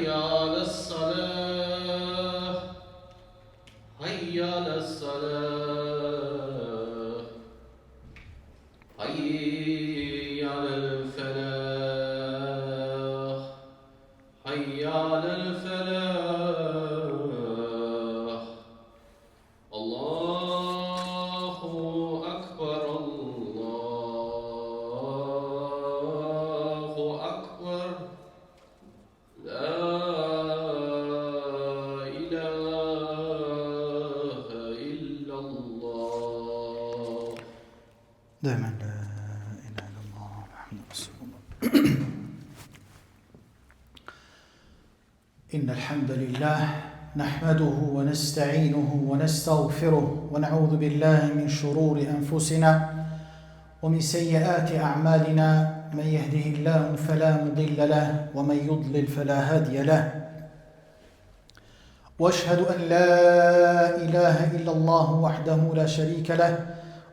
حي على الصلاة حي على الصلاة حي على الفلاح حي على الفلاح الله أكبر الله أكبر لا إله إلا الله دائما لا إله إلا الله محمد رسول الله إن الحمد لله نحمده ونستعينه ونستغفره ونعوذ بالله من شرور أنفسنا ومن سيئات أعمالنا من يهده الله فلا مضل له ومن يضلل فلا هادي له واشهد ان لا اله الا الله وحده لا شريك له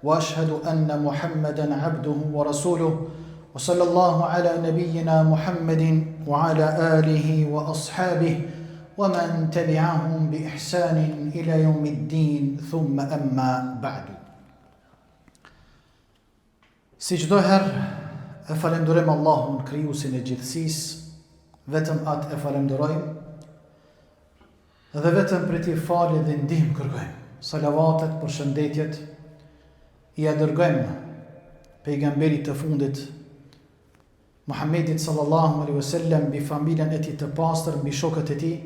واشهد ان محمدا عبده ورسوله وصلى الله على نبينا محمد وعلى اله واصحابه ومن تبعهم باحسان الى يوم الدين ثم اما بعد Si çdo herë e falënderojmë Allahun, krijuesin e gjithësisë, vetëm atë e falënderojmë dhe vetëm prej tij falje dhe ndihmë kërkojmë. Salavatet, përshëndetjet ia dërgojmë pejgamberit të fundit Muhammedit sallallahu alaihi wasallam mbi familjen e tij të pastër, mbi shokët e tij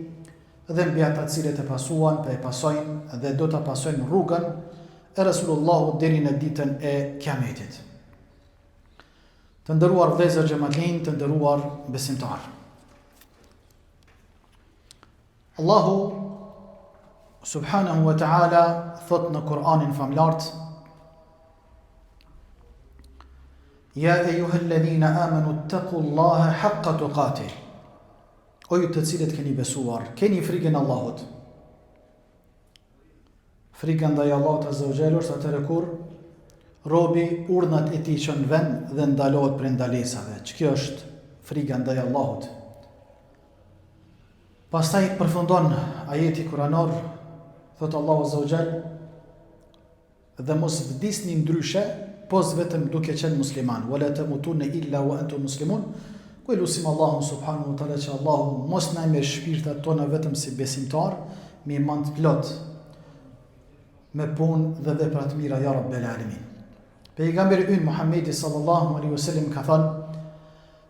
dhe mbi ata të cilët e pasuan, po e pasojnë dhe do ta pasojnë rrugën e Resulullahut deri në ditën e Kiametit. Të nderuar vëllezër xhematlinj, të nderuar besimtarë. Allahu subhanahu wa ta'ala thotë në Kur'anin famëlartë Ja ejuha alladhina amanu ittaqu Allaha haqqa tuqatih. O ju të cilët keni besuar, keni frikën Allahut. Frika ndaj Allahut azza wa jall është atëherë kur robi urdhnat e tij çon në vend dhe ndalohet prej ndalesave. Që kjo është frika ndaj Allahut. Pastaj përfundon ajeti kuranor, thotë Allahu azza wa jall, dhe mos vdisni ndryshe, pos vetëm duke qenë musliman, wa la tamutunna illa wa antum muslimun, ku e lusim Allahun subhanahu wa taala që Allahu mos na merr shpirtat tona vetëm si besimtar, me iman të plot, me punë dhe vepra të mira ja rabbel alamin. Pejgamberi ynë Muhammedi sallallahu alaihi wasallam ka thënë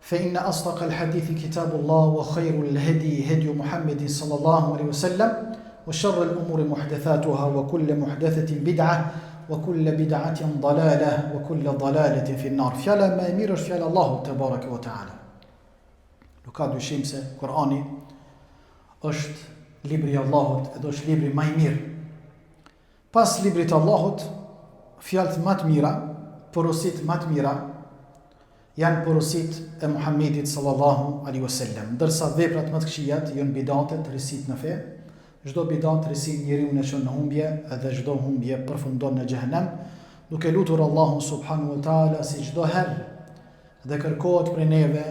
Fe inna asdaq al hadithi kitabullah wa khairu al hadi hadi Muhammedin sallallahu alaihi wasallam wa sharr al umuri muhdathatuha wa kullu muhdathatin bid'ah wa kullu bid'atin dalalah wa kullu dalalatin fi an-nar. Fjala më e mirë është fjala e Allahut tebareke ve teala. Nuk ka dyshim se Kur'ani është libri i Allahut edhe është libri më i mirë. Pas librit të Allahut, fjalët më të mira, porositë më të mira janë porositë e Muhammedit sallallahu alaihi wasallam, ndërsa veprat më të këqija janë bidatet, risitë në fe. Çdo bidat risi njeriun e çon në humbje dhe çdo humbje përfundon në xhehenem, duke lutur Allahun subhanahu wa taala si çdo herë dhe kërkohet prej neve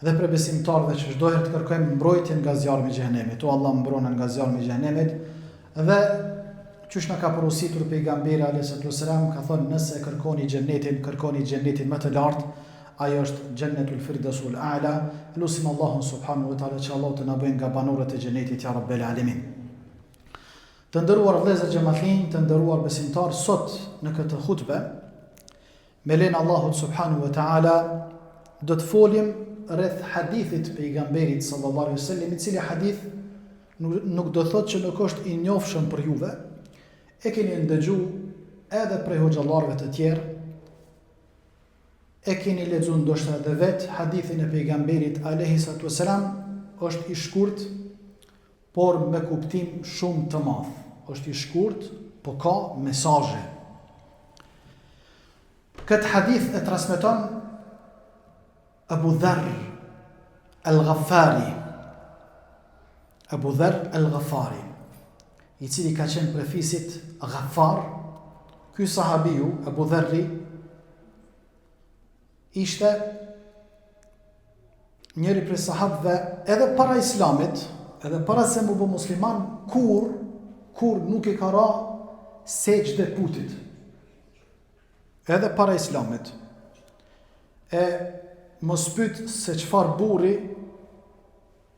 Dhe prej besimtarëve që çdo herë të kërkojmë mbrojtjen nga zjarmi i xhehenemit. O Allah mbrona nga zjarmi i xhehenemit. Dhe qysh na ka porositur pejgamberi alayhi salatu wasalam ka thënë nëse kërkoni xhenetin, kërkoni xhenetin më të lartë, ajo është xhenetul firdausul a'la. Lusim Allahun subhanahu wa taala që Allahu të na bëjë nga banorët e xhenetit ya rabbel alamin. Të nderuar vëllezër xhematlinj, të nderuar besimtarë, sot në këtë hutbe Me lejen e Allahut subhanahu wa ta'ala do të folim rreth hadithit të pejgamberit sallallahu alaihi wasallam, i cili hadith nuk do thotë që nuk është i njofshëm për juve. E keni ndëgju edhe prej hoxhallarëve të tjerë. E keni lexu ndoshta edhe vet hadithin e pejgamberit alaihi salatu wasalam, është i shkurt, por me kuptim shumë të madh. Është i shkurt, po ka mesazhe. Këtë hadith e transmeton Abu Dharr al-Ghaffari. Abu Dharr al-Ghaffari, i cili ka qenë prej fisit Ghaffar, ky sahabiu Abu Dharri ishte. Njëri prej sahabëve edhe para Islamit, edhe para se m'u bo musliman, kurrë, kurrë nuk i ka ra sexhde putit. Edhe para Islamit. E mos pyt se çfarë burri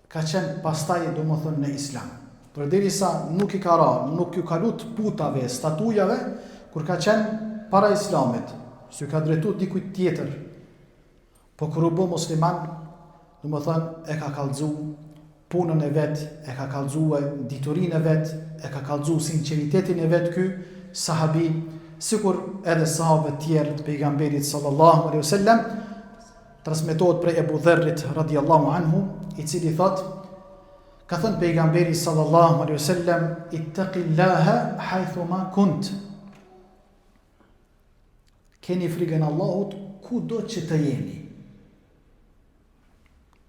ka qenë pastaj domethënë në Islam. Përderisa nuk i ka ra, nuk ju ka lut putave, statujave, kur ka qenë para Islamit, s'ju ka drejtu dikujt tjetër, Po kur u bë musliman, domethënë e ka kallxu punën e vet, e ka kallxue diturinë e vet, e ka kallxu sinqeritetin e vet ky sahabi, sikur edhe sahabët tjerë të pejgamberit sallallahu alaihi wasallam, transmetohet prej Ebu Dherrit radiallahu anhu, i cili thot, ka thënë pejgamberi sallallahu alaihi wasallam, ittaqillaha haythu ma kunt. Keni frigën Allahut kudo që të jeni.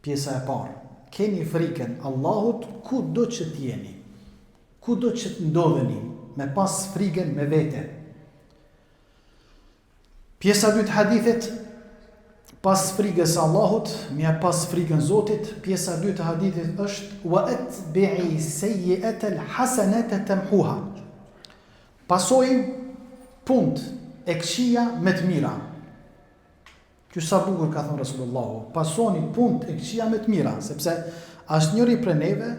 Pjesa e parë. Keni frigën Allahut kudo që të jeni. Kudo që të ndodheni, me pas frigën me vete. Pjesa e dytë hadithit pas frigës së Allahut, me ia pas frigën Zotit, pjesa e dytë e hadithit është wa atbi'i sayyi'ata al-hasanata tamhuha. Pasoji punët e këqija me të mira. Qysh sa bukur ka thënë Resulullahu, pasoni punët e këqija me të mira, sepse asnjëri prej neve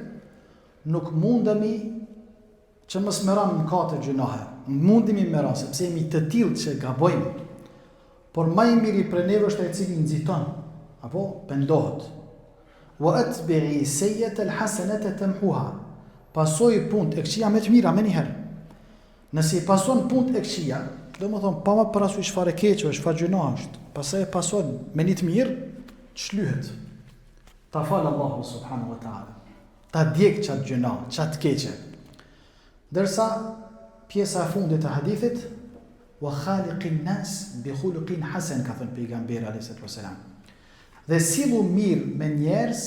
nuk mundemi që mos me ra në mëkate gjynahe. Mundemi me ra, sepse jemi të tillë që gabojmë. Por ma i miri prej neve është ai i cili nxiton, apo pendohet. Wa atbi'i sayyi'ata al-hasanata tamhuha. Pasoji punët e këqija me të mira menjëherë. Nëse i pason punët e këqija, domethënë pa marrë parasysh çfarë e keqe është, çfarë gjynah është, pastaj e pason me një të mirë, shlyhet. Ta fal Allahu subhanahu wa taala. Ta djeg qat gjynah, qat keqe. Ndërsa pjesa e fundit e hadithit wa khaliqin nas bi khuluqin hasan ka thënë pejgamberi alayhi salatu wasalam. Dhe sillu mirë me njerëz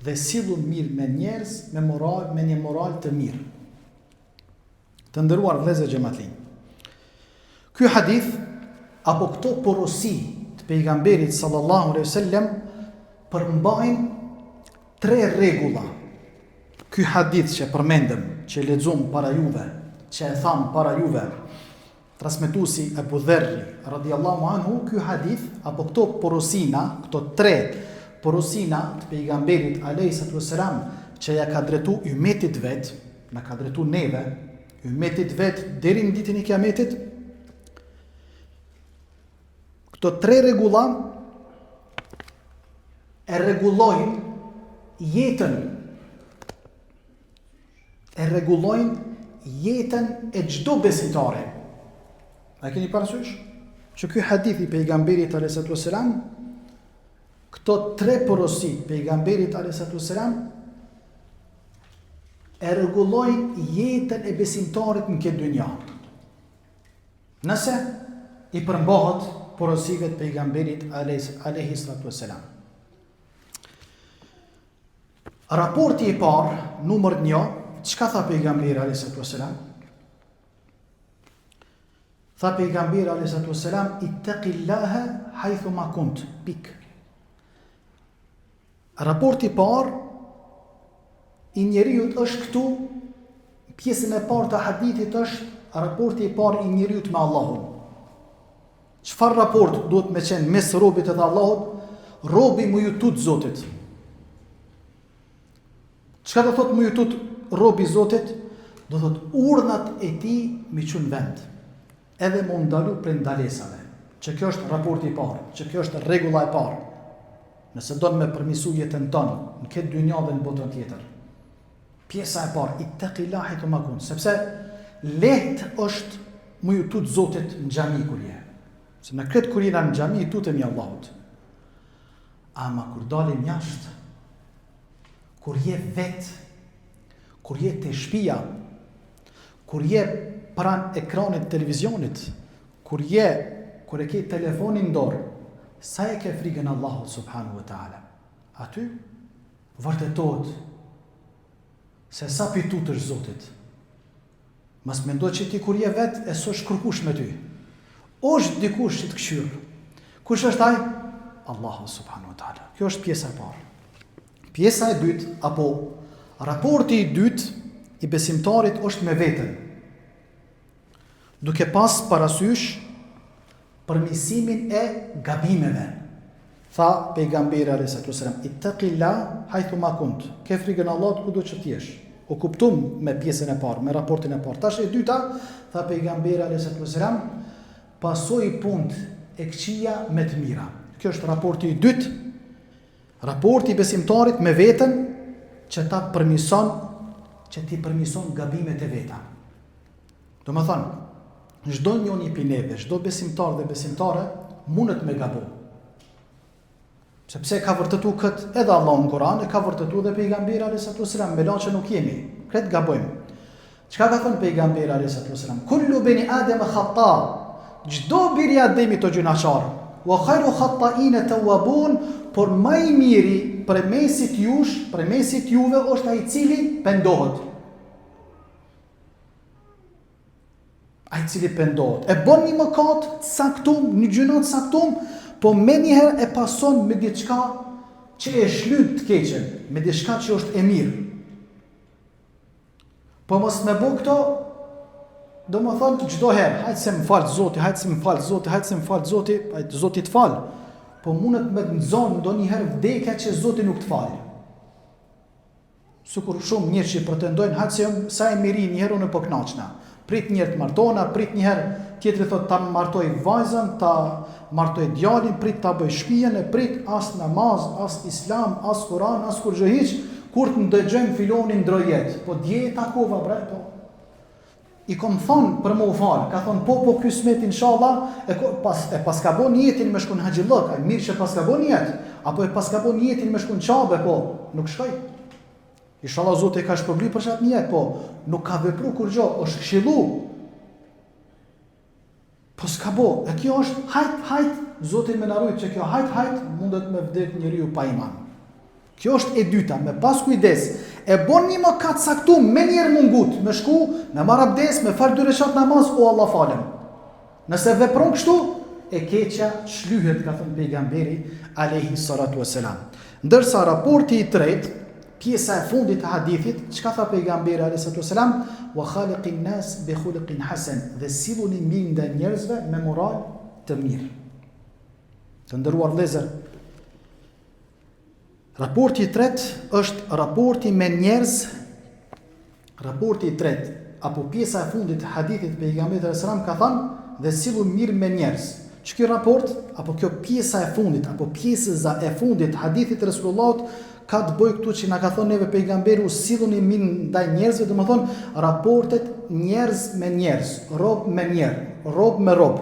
dhe sillu mirë me njerëz me moral, me një moral të mirë. Të nderuar vëllezër xhematlinj. Ky hadith apo këto porosi të pejgamberit sallallahu alaihi wasallam përmbajnë tre rregulla. Ky hadith që përmendëm, që lexum para juve, që e tham para juve, Transmetuesi Ebu Dherri, radijallahu anhu, ky hadith apo këto porosina, këto tre porosina të pejgamberit alejhi salatu vesselam që ja ka drejtu ymetit vet, na ka drejtu neve, ymetit vet deri në ditën e Kiametit, këto tre rregulla e rregullojnë jetën e rregullojnë jetën e çdo besimtari. A keni parasysh që ky hadith i pejgamberit alayhi salatu wasalam këto tre porosi të pejgamberit alayhi salatu wasalam e rregullojnë jetën e besimtarit në këtë dynja. Nëse i përmbahet porosive të pejgamberit alayhi salatu wasalam. Raporti i parë, numër 1, çka tha pejgamberi alayhi salatu wasalam? Tha pejgamberi alayhi salatu wasalam, ittaqillaha haythu ma kunt. Pik. Raporti i parë i njeriut është këtu pjesën e parë të hadithit është raporti i parë i njeriut me Allahun. Çfarë raport duhet me qenë mes robit edhe Allahut? Robi mu ju tut Zotit. Çka do thot mu ju tut robi Zotit? Do thot urdhnat e tij mi çu në vend. Edhe mu ndalu prej ndalesave. Që kjo është raporti i parë, që kjo është rregulla e parë. Nëse don me përmisu jetën tonë në këtë dynja dhe në botën tjetër. Pjesa e parë, ittaqillaha haythu ma kunt, sepse lehtë është mu ju tut Zotit në xhami kur je. Se na krejt kur jena në xhami i tutemi Allahut. Ama kur dalim jashtë, kur je vet, kur je te shpia, kur je pranë ekranit të televizionit, kur je, kur e ke telefonin në dorë, sa e ke frigën Allahut subhanahu wa taala. Aty vërtetohet se sa pi tutesh Zotit. Mos mendo që ti kur je vet e s'është kërkush me ty. Është dikush që të kqyr. Kush është ai? Allahu subhanahu wa taala. Kjo është pjesa e parë. Pjesa e dytë apo raporti i dytë i besimtarit është me veten. Duke pas parasysh përmirësimin e gabimeve. Tha pejgamberi alayhi salatu wasalam, "Ittaqillah haythu ma kunt." Ke frikën Allahut kudo që të jesh. U kuptum me pjesën e parë, me raportin e parë. Tash e dyta, tha pejgamberi alayhi salatu wasalam, pasoji punët e këqija me të mira. Kjo është raporti i dytë. Raporti i besimtarit me veten që ta përmirëson, që t'i përmirëson gabimet e veta. Domethonë, çdo njoni pi neve, çdo besimtar dhe besimtare, mundet me gabu. Sepse ka vërtetu këtë edhe Allahu në Kur'an, e ka vërtetu edhe pejgamberi alayhi salatu wasalam, melaqe nuk jemi, krejt gabojmë. Çka ka thënë pejgamberi alayhi salatu wasalam? Kullu beni Adem khata. Çdo bir i Ademit o gjynahqar. Wa khairu khata'in tawwabun, por ma i miri prej mesit jush, prej mesit juve është ai i cili pendohet. Ai i cili pendohet, e bon një mëkat të caktum, një gjynah të caktum, po menjëherë e pason me diçka që e shlyn të keqen, me diçka që është e mirë. Po mos me bo këto, domethonë çdo herë, hajtë se më fal Zoti, hajtë se më fal Zoti, hajtë se më fal Zoti, hajtë Zoti të fal. Po mundet me të nxonë ndonjëherë vdekja që Zoti nuk të fal. Sikur shumë njerëz që pretendojnë hajt se jam sa jam i ri një herë unë po kënaqna. Prit një herë të martona, prit një herë tjetri thotë ta martoj vajzën, ta martoj djalin, prit ta bëj shtëpinë, e prit as namaz, as islam, as Kur'an, as kurrgjë hiç, kur të ndëgjojmë filoni ndroi jetë. Po dje e takova bre, po. I kom thonë për me u falë, ka thonë po po kysmet inshallah, e, ko, pas, e pas ka bo nijetin me shku në haxhillëk, ai mirë që pas ka bo nijet, apo e pas ka bo nijetin me shku në Qabe, po nuk shkoi. Inshallah Zoti e ka shpërbly për qatë nijet, po nuk ka vepru kurgjo, është këshillu. Po s'ka bo, e kjo është hajt, hajt, Zoti me na rujt që kjo hajt, hajt, mundet me vdek njeriu pa iman. Kjo është e dyta, me pas kujdes, e bon një mëkat caktum, menjëherë m'u ngut, me shku, me marr abdes, me fal dy reqat namaz, o Allah falem. Nëse vepron kështu, e keqja shlyhet, ka thënë pejgamberi, alejhi salatu wasalam. Ndërsa raporti i tretë, pjesa e fundit e hadithit, çka tha pejgamberi alejhi salatu wasalam, wa khaliqin nas bi khuluqin hasan, dhe silluni mirë ndaj njerëzve me moral të mirë. Të nderuar vëllezër, Raporti i tretë është raporti me njerëz, raporti i tretë apo pjesa e fundit e hadithit të pejgamberit alejhi selam ka thënë dhe sillu mirë me njerëz. Që ky raport apo kjo pjesa e fundit apo pjesëza e fundit e hadithit të Resulullahut ka të bëjë këtu që na ka thënë neve pejgamberi u silluni mirë ndaj njerëzve, domethënë raportet njerëz me njerëz, rob me njerëz, rob me rob.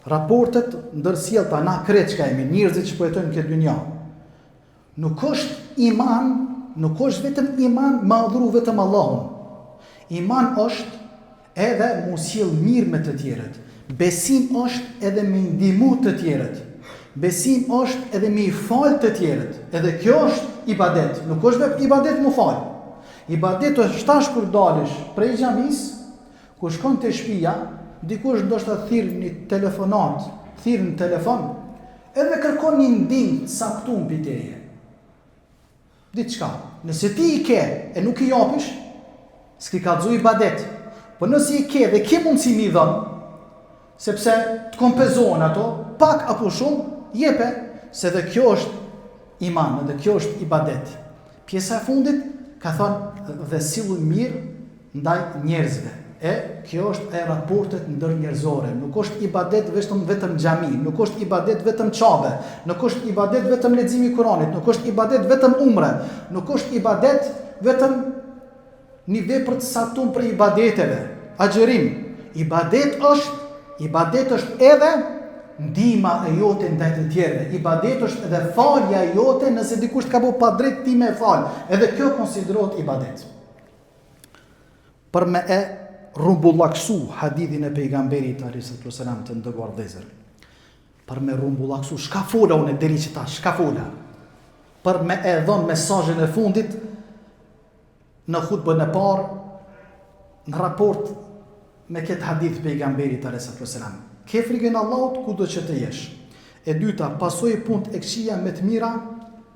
Raportet ndërsjellta na krejt çka jemi, njerëzit që po jetojmë në këtë dynja. Nuk është iman, nuk është vetëm iman me adhuru vetëm Allahun. Iman është edhe m'u sjell mirë me të tjerët. Besim është edhe me i ndihmu të tjerët. Besim është edhe me i fal të tjerët. Edhe kjo është ibadet, nuk është vetëm ibadet m'u fal. Ibadet është tash kur dalish prej xhamisë, Kur shkon te shpia, dikush ndoshta thirr një telefonatë, thirr në telefon, edhe kërkon një ndihmë të caktuar prej teje. Diçka, nëse ti i ke e nuk i japish, s'ki kallzu ibadet. Po nëse i ke dhe ke mundësi me i dhënë, sepse të kompenzohen ato, pak apo shumë, jepe, se dhe kjo është iman, dhe kjo është ibadet. Pjesa e fundit ka thënë dhe sillu mirë ndaj njerëzve. E kjo është e raportet ndërnjerëzore, nuk është ibadet vetëm vetëm xhami, nuk është ibadet vetëm Qabe, nuk është ibadet vetëm leximi i Kuranit, nuk është ibadet vetëm umre, nuk është ibadet vetëm Një vepër të caktuar prej ibadeteve, agjërim, ibadet është, ibadet është edhe ndihma e jote ndaj të tjerëve. Ibadet është edhe falja e jote nëse dikush të ka bo padrejt ti me fal. Edhe kjo konsiderohet ibadet. Për me e rrumbullaksu hadithin e pejgamberit alayhi salatu wasalam të nderuar vëllezër. Për me rrumbullaksu, çka fola unë deri qetash, çka fola? Për me e dhon mesazhin e fundit në hutbën e parë në raport me këtë hadith pejgamberit alayhi salatu wasalam. Ke frikën Allahut kudo që të jesh. E dyta, pasoji punët e këqija me të mira,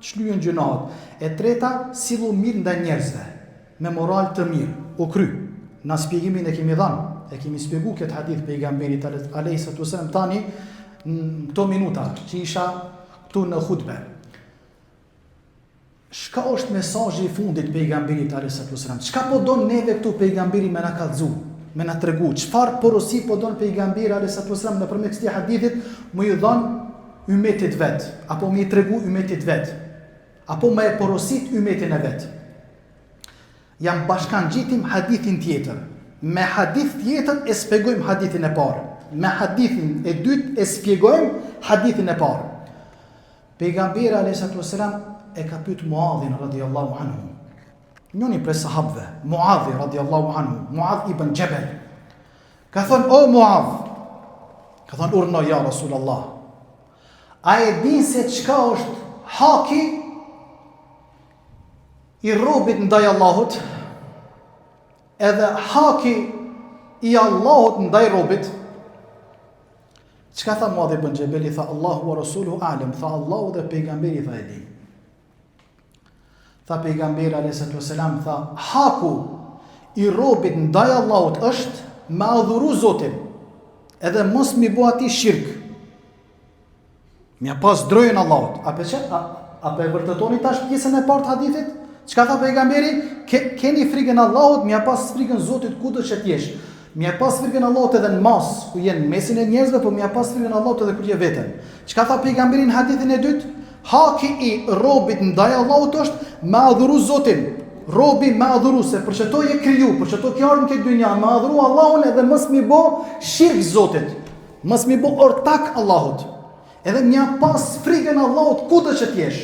të shlyhen gjynahet. E treta, sillu mirë ndaj njerëzve, me moral të mirë. U kry. Na spjegimin e kemi dhanë, e kemi spjegu këtë hadith pejgamberit alejhi salatu wasalam tani në këto minuta që isha këtu në hutbe. Çka është mesazhi i fundit pejgamberit alejhi salatu wasalam? Çka po don neve këtu pejgamberi me na kallzu, me na tregu? Çfarë porosi po don pejgamberi alejhi salatu wasalam nëpërmjet këtij hadithit me i dhon ymetit vet, apo me i tregu ymetit vet, apo me e porosit ymetin e vet? Jam bashkangjitim hadithin tjetër. Me hadith tjetër e spjegojmë hadithin e parë. Me hadithin e dytë e spjegojmë hadithin e parë. Pejgamberi alejhi salatu wasalam e ka pyet Muadhin radiallahu anhu. Njëri prej sahabëve, Muadhi radiallahu anhu, Muadh ibn Jebel. Ka thënë o Muadh, ka thënë urdhno ja Rasulullah. A e din se çka është haki i robit ndaj Allahut? Edhe haki i Allahut ndaj robit? Çka tha Muadh ibn Xhebeli, tha Allahu wa Rasuluhu a'lam, tha Allahu dhe pejgamberi tha e din. Tha pejgamberi alayhi salatu wasalam, tha haku i robit ndaj Allahut është me adhuru Zotin, edhe mos mi bo atij shirk. Me ia pas drojën Allahut. A pe që, a, a pe vërtetoni tash pjesën e parë të hadithit? Çka tha pejgamberi? Ke, keni frikën Allahut, me ia pas frikën Zotit kudo që të jesh. Me ia pas frikën Allahut edhe në masë, ku je në mesin e njerëzve, po me ia pas frikën Allahut edhe kur je vetëm. Çka tha pejgamberi në hadithin e dytë? Haki i robit ndaj Allahut është me adhuru Zotin. Robi me adhuru se për qëto je kriju, për qëto ke ardhur në këtë dynja, me adhuru Allahun edhe mos mi bo shirk Zotit. Mos mi bo ortak Allahut. Edhe me ia pas frikën Allahut kudo që t'jesh.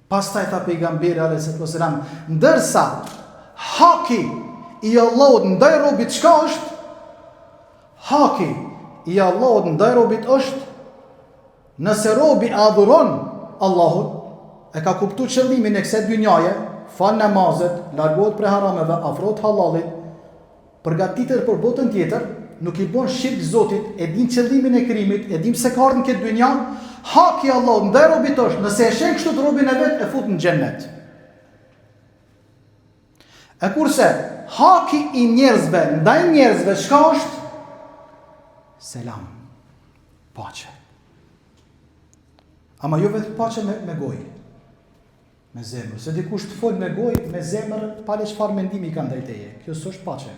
Pastaj tha pejgamberi alayhi salatu wasalam, ndërsa haki i Allahut ndaj robit çka është? Haki i Allahut ndaj robit është nëse robi adhuron Allahun, e ka kuptu qëllimin e kësaj dynjaje, fal namazet, largohet prej harameve, afrohet hallallit, Përgatitet për botën tjetër, nuk i bon shirk Zotit, e din qëllimin e krijimit, e din pse ka ardhur në këtë dynja, haki i Allahut ndaj robit është, nëse e sheh kështu robin e vet e fut në xhennet. E kurse haki i njerëzve ndaj njerëzve çka është? Selam. Paqe. Ama jo vetëm paqe me, me gojë. Me zemër. Se dikush të fol me gojë, me zemër, pale çfarë mendimi ka ndaj teje. Kjo s'është paqe.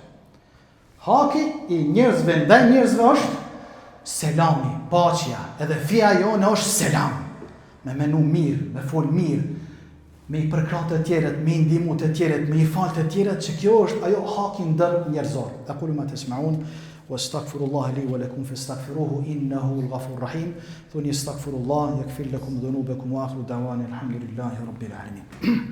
Haki i njerëzve ndaj njerëzve është selami, paqja, edhe feja jonë është selam. Me menu mirë, me fol mirë, me i përkrah të tjerët, me i ndihmu të tjerët, me i fal të tjerët, që kjo është ajo haki ndër njerëzor. Aqulu ma tasma'un wa astaghfirullah li wa lakum fastaghfiruhu innahu al-ghafur rahim. Thoni astaghfirullah yaghfir lakum dhunubakum wa akhiru da'wana alhamdulillahi rabbil alamin.